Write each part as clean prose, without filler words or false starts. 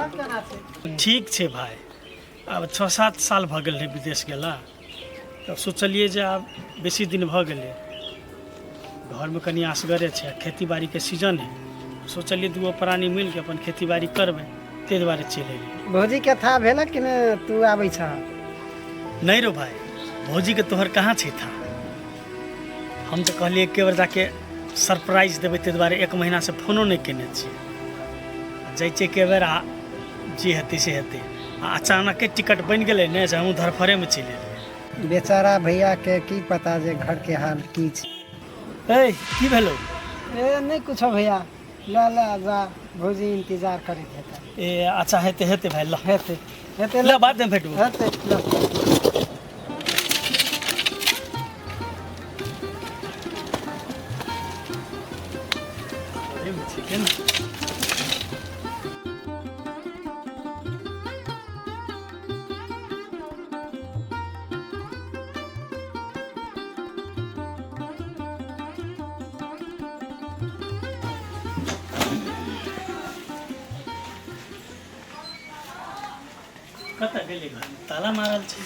हाल केना छै? ठीक छै भाय। आब 6-7 साल भऽ गेल रहै विदेश गेला, तब सोचलियै जे आब बेसी दिन भऽ गेलै, घरमे कनि असगरे छै आ खेती बाड़ीके सीजन है, सोचलियै दूगो प्राणी मिलके अपन खेती बाड़ी करबै, ताहि दुआरे चलि एलियै। भौजीके था भेलक कि नहि तू आबै छह? नहि रो भाय, भौजीके तोहर कहाँ छै था। हम तऽ कहलियै एके बेर जाके सरप्राइज देबै, ताहि दुआरे 1 महीनासँ फोनो नहि केने छियै। जाइ छियै एके बेर आ जे हेतै से हेतै। आ अचानके टिकट बनि गेलै ने, से हमहूँ धरफड़ेमे चलि एलियै। बेचारा भैयाके की पता जे घरके हाल की छै। ए की भेलौ? ए नहि कुछो भैया, ल ल जा, भौजी इंतजार करैत हेतै। ए अच्छा हेतै हेतै भाय, ल हेतै हेतै, ल बादमे भेटबो। हेतै ल। ठीक है ना। कतऽ गेलै? घरमे ताला मारल छै।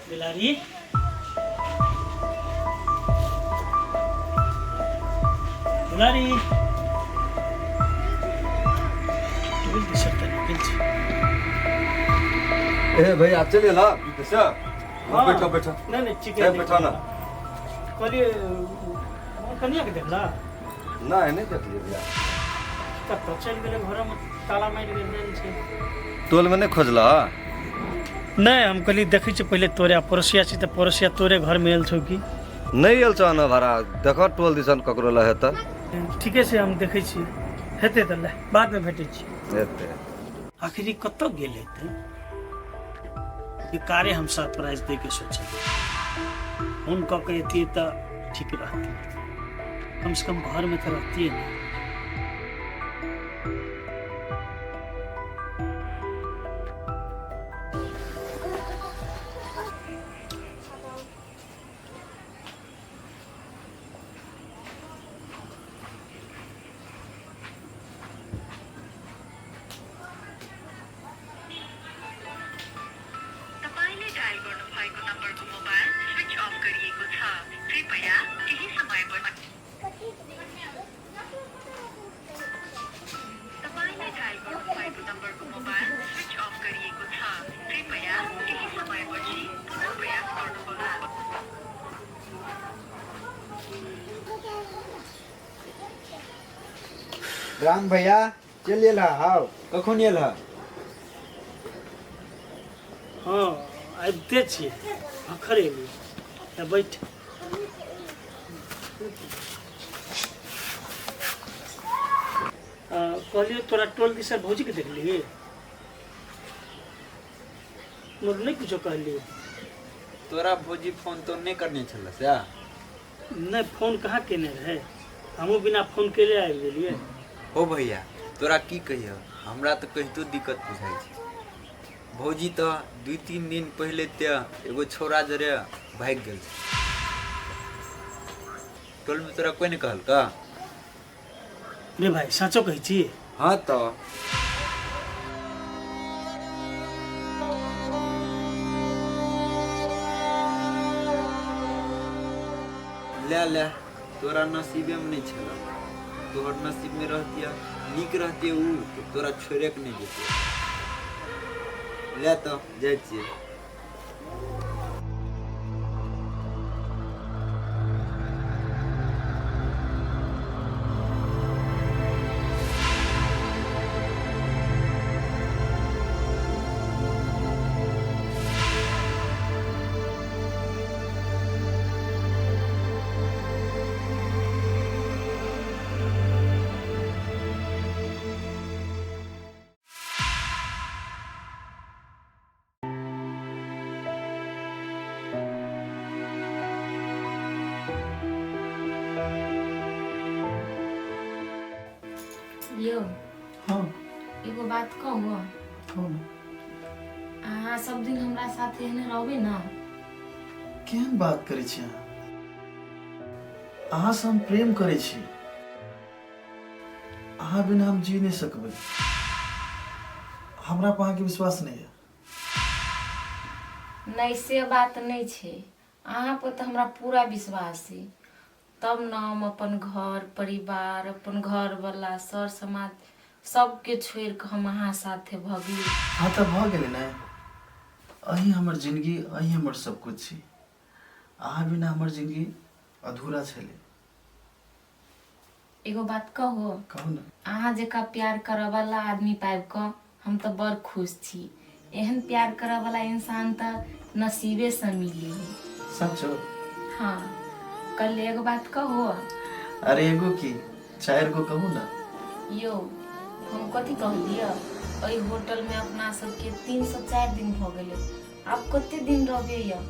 बिलारी, दुलारी, टोल दिस तऽ नहि गेल छै। ए भैया, चलिए ना विदेश। हाँ। बैठो बैठो। नहि नहि, ठीक ए, है। बैठो ना। कहलिए कनिया के देखला? नहीं, नहीं देखलिए भैया। कतऽ चलि गेलै? घरमे ताला मारि गेल छै। टोल में नहीं खोजला? नहि, हम कहली देखै छियै पहिले तोरे, आ पड़ोसिया छी तऽ पड़ोसिया तोरे घरमे आयल छौ की। नहीं आयल छौ ना भाड़ा, देखो टोल दिसन ककरो लहे तऽ। ठीके छै, हम देखै छियै, हेतै तऽ ले, बादमे भेटै छी। हेतै। आखिर ई कतऽ गेल हेतै? बेकारे हम सरप्राइज दै के सोचलियै। फोन कऽ के एतियै तऽ ठीक रहतै, कम से कम घरमे तऽ रहतियै ने। तपाईँले डायल गर्नुभएको नम्बरको मोबाइल स्विच अफ गरिएको छ। कृपया केही समयपछि। तपाईँले डायल गर्नुभएको नम्बरको मोबाइल स्विच अफ गरिएको छ। कृपया केही समयपछि पुनः प्रयास गर्नुहोला। राम भैया, चलि एल हौ? कखन एल? हँ, आबिते छियै, भखर एलियै तऽ बैठ। कहलियौ तोरा टोल दिस भौजीके देखलिही? मोर नहि कुछो कहलियै। तोरा भौजी फोन तो नहि करने छल से? नहि, फोन कहाँ केने रहै, हमहूँ बिना फोन केले आबि गेलियै। हो भैया, तोरा की कहियो, हमरा तऽ कहितो दिक्कत बुझाइ छै। भौजी तऽ 2-3 दिन पहिले ते एगो छौड़ा जरे भागि गेल छै। टोलमे तोरा कोइ नहि कहलका? रे भाई, साँचो कहै छी? हाँ तऽ। ले ले, तोरा नसीबेमे नहि छल। तोहर नसीबमे रहतिय, नीक रहतिय उ तऽ तोरा छोड़े के नहि जेतिय। ले तऽ जाइ छियै। यौ। हाँ। एगो बात कहू? कहू ने। अहाँ सब दिन हमरा साथे एहने रहबै ने? केहन बात करै छी अहाँ? अहाँसँ हम प्रेम करै छी, अहाँ बिना हम जी नहि सकबै। हमरा पर अहाँके विश्वास नहि यऽ? नहि, से बात नहि छै। अहाँ पर तऽ हमरा पूरा विश्वास छै, तब ने हम अपन घर परिवार, अपन घरवला, सर समाज सबके छोड़ि कऽ हम अहाँ साथे भगली। हँ तऽ भऽ गेलै ने। अहीं हमर जिनगी, अहीं हमर सब कुछ छी। अहाँ बिना हमर जिनगी अधूरा छलै। एगो बात कहू? कहू ने। अहाँ जकाँ प्यार करऽवला आदमी पाबि कऽ हम तऽ बड़ खुश छी। एहन प्यार करऽवला इंसान तऽ नसीबेसँ मिली है। सचो? हाँ, कल एगो बात कहू? अरे एगो की, चारि गो कहू ने। यौ, हम कथी कहलियै, एहि होटलमे अपना सबके 3 से 4 दिन भऽ गेलै। आब कते दिन रहबै यऽ?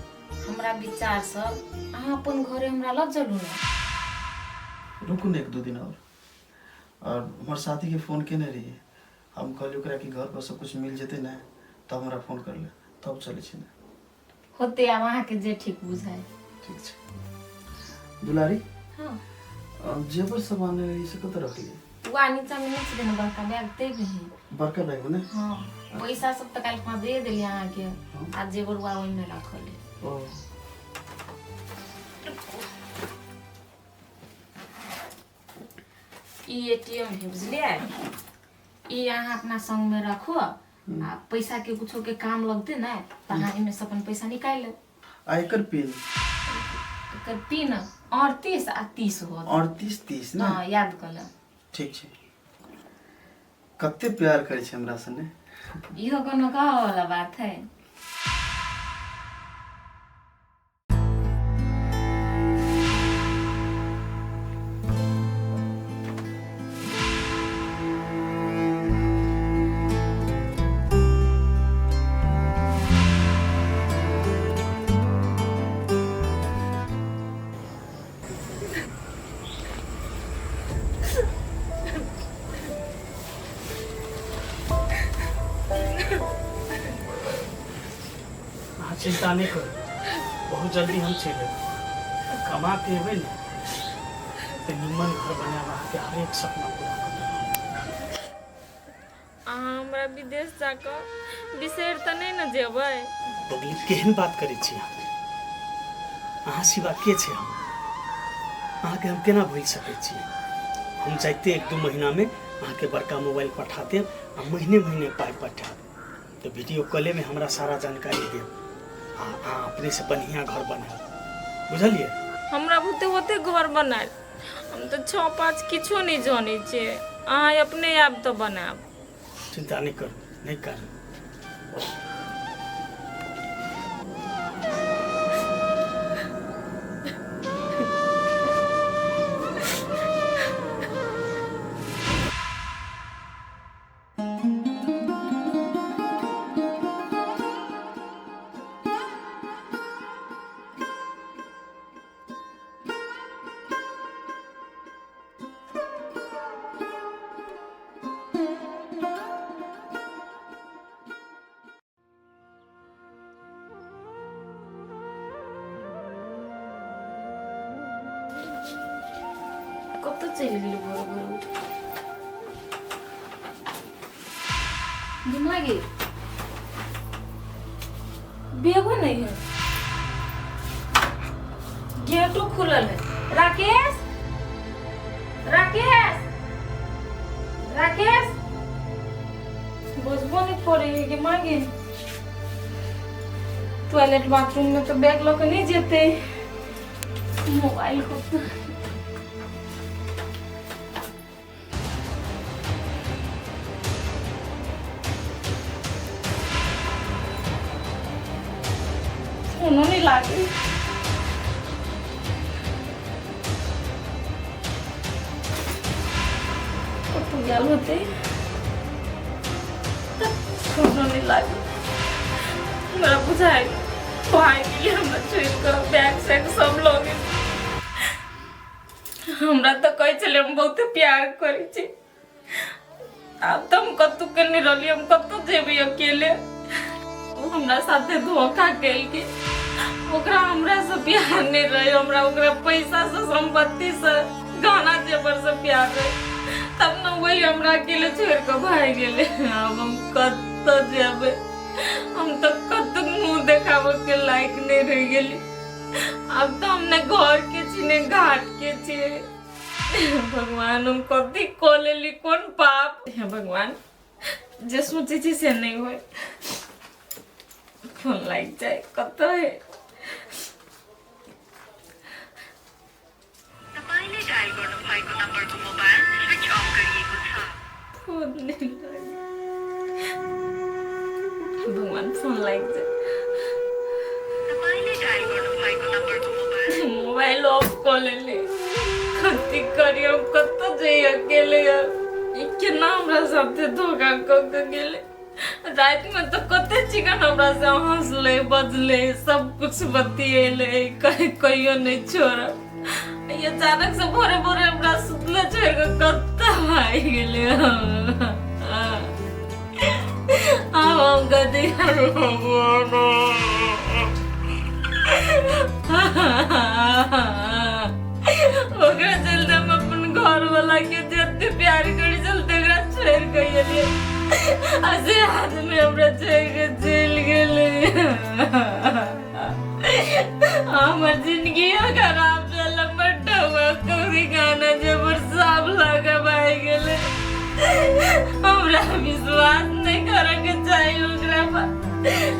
हमरा विचारसँ अहाँ अपन घरे हमरा लऽ चलू ने। रुकू ने एक दू दिन और हमर साथीके फोन केने रहियै। हम कहलियै ओकरा कि घर पर सब कुछ मिल जेतै ने तब हमरा फोन कर ले, तब चलै छी ने। होते, आब अहाँके जे ठीक बुझाय। ठीक छै दुलारी। हाँ। जेवर सब आने रही से कतऽ रखलियै? वा नीचा में नहि छलै ने बड़का बैग ते भी। बड़का बैग में ने? हाँ, पैसा सब तऽ काल्हि खुना दे देलियै अहाँके, आ जेवर वा ओहिमे राखल है। ओ। ई एटीएम है, बुझलियै? ई अहाँ अपना संग में राखू आ पैसा के कुछो के काम लगते ने तऽ अहाँ एहिमे से अपन पैसा निकालि लेब। आ एकर पिन? एकर पिन 38 आ 30 होत। 38 30 ने? हाँ, याद कऽ लेब। ठीक छै। कते प्यार करै छै हमरा सने। इहो कोनो कहऽ वाला बात है? अहाँ चिंता नहि करू, बहुत जल्दी हम चलि अयबै। कमा के एबै ने तऽ निमन घर बनायब, अहाँके हरेक सपना पूरा करब। अहाँ हमरा विदेश जाकऽ बिसरि तऽ नहि ने जेबै? बबली, केहन बात करै छी अहाँ? अहाँ सिवा के छै हम? अहाँके हम केना भूलि सकै छी? हम जाइते एक दू महीनामे अहाँके बड़का मोबाइल पठा देब आ महीने महीने पाइ पठायब, तऽ वीडियो कॉलेमे हमरा सारा जानकारी देब आ अहाँ अपनेसँ बढ़िआँ घर बनायब, बुझलियै? हमरा बुते ओते घर बनायल? हम तऽ छओ पाँच किछो नहि जनै छियै। अहाँ अपने आयब तऽ बनायब। चिंता नहि करू, नहि करू। कतऽ चलि गेलै भोरे भोरे उठि दिमागी? बैगो नहीं है, गेटो खुलल है। राकेश, राकेश, राकेश! बजबो नहीं करे है के मांगे। टॉयलेट बाथरूम में तो बैग लऽ के नहीं जेते। मोबाइल को फोनो नहीं लागे। कतौ गेल होते? फोनो नहीं लागे। हमरा बुझाइ भागि गेलै हमरा छोड़ि कऽ, बैग सैग सब लऽ गेल। हमरा तऽ कहै छलै हम बहुते प्यार करै छी। आब तऽ हम कतहु के नहि रहली, हम कतहु जेबै अकेले? ओ हमरा साथे धोखा केलकै। ओकरा हमरा से प्यार नहि रहे, हमरा ओकरा पैसा से, संपत्ति से, गहना जेवर से प्यार रहे, तब ने वही हमरा अकेले छोड़ कऽ भागि गेलै। आब हम कतऽ कतऽ जेबै? हम तऽ कतौ मुँह देखाबऽ के लायक नहि रहि गेली। आब तऽ हम ने घर के छी ने घाट के छी। भगवान, हम कथी कऽ लेली, कोन पाप? हे भगवान, जे सोचै छी से नहि होय। फोन लागि जाय। कतऽ है? तपाईँले डायल गर्नुभएको नम्बरको मोबाइल स्विच अफ गरिएको छ। फोन नहीं लागे। भगवान, फोन लागि जाय। तपाईँले डायल गर्नुभएको नम्बरको मोबाइल मोबाइल ऑफ कऽ लेले। कथी करी हम? कतऽ जइए अकेले? ई केना हमरा साथे धोखा कऽ के गेलै? रातिमे तऽ कते चिकन हमरा से हँसलै बजलै, सब कुछ बतिएलै, कहीं कहियो नहि छोड़ब। ई अचानक से भोरे भोरे हमरा सुतले छोड़ि कऽ कतऽ भागि गेलै? आब हम कथी करू भगवान? ओकरा चलते हम अपन घर वाला के जते प्यार करी चलते ओकरा छोड़ के गेलियै आ से आदमी हमरा छोड़ के चलि गेलै। हमर जिंदगी खराब भेल। हमर डबा कौड़ी गाना जबर साफ लगा भागि गेलै। हमरा विश्वास नहि करऽ के चाही ओकरा पर,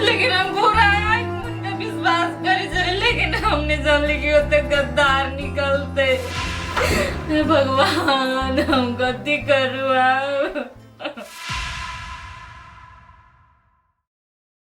लेकिन हम पूरा आँखि मूनि के विश्वास करै छलियै, लेकिन हम नहि जानली कि ओते गद्दार निकलतै। हे भगवान, हम कथी करू आब?